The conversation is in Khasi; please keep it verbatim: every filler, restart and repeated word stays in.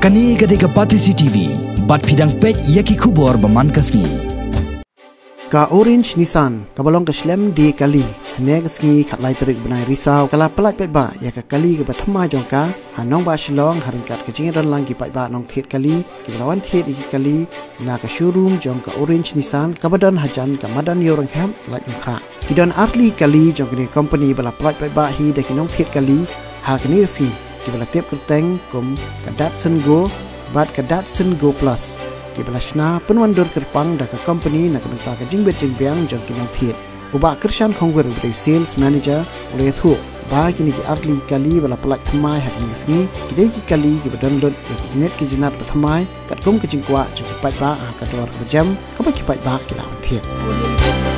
Kane ka dei ka Batesi T V, bad phi dang peit ïa ki khubor ba man ka sngi. Ka Orange Nissan, kaba long ka shlem die kali, hynne ka sngi khatlai tarik bnai Risaw, ka la pyllait paidbah ïa ka kali kaba thymmai jong ka ha nongbah Shillong, ha ryngkat ka jingïadon lang ki paidbah nongthied kali kiba la wan thied ïa ki kali na ka showroom jong ka Orange Nissan kaba don hajan ka madan Ïewrynghep, Laitumkhrah. Ki don artylli kali jong kane ka company ba la pyllait paidbah hi da ki nongthied kali ha kane ka sngi, kiba la tip kyrteng kum ka Datsun Go bad ka Datsun Go Plus, kiba la shna pynwandur kyrpang da ka company na ka bynta ka jingbit jingbiang jong ki nongthied. U Bah Kyrshan Khongwir, uba dei u Sales Manager, u la ïathuh ba kine ki artylli kali ba la pyllait thymmai ha kane ka sngi ki dei ki kali kiba don lut ïa ki jingit ki jinat ba thymmai, katkum ka jingkwah jong ki paidbah ha ka dor kaba jem kaba ki paidbah ki la wan thied.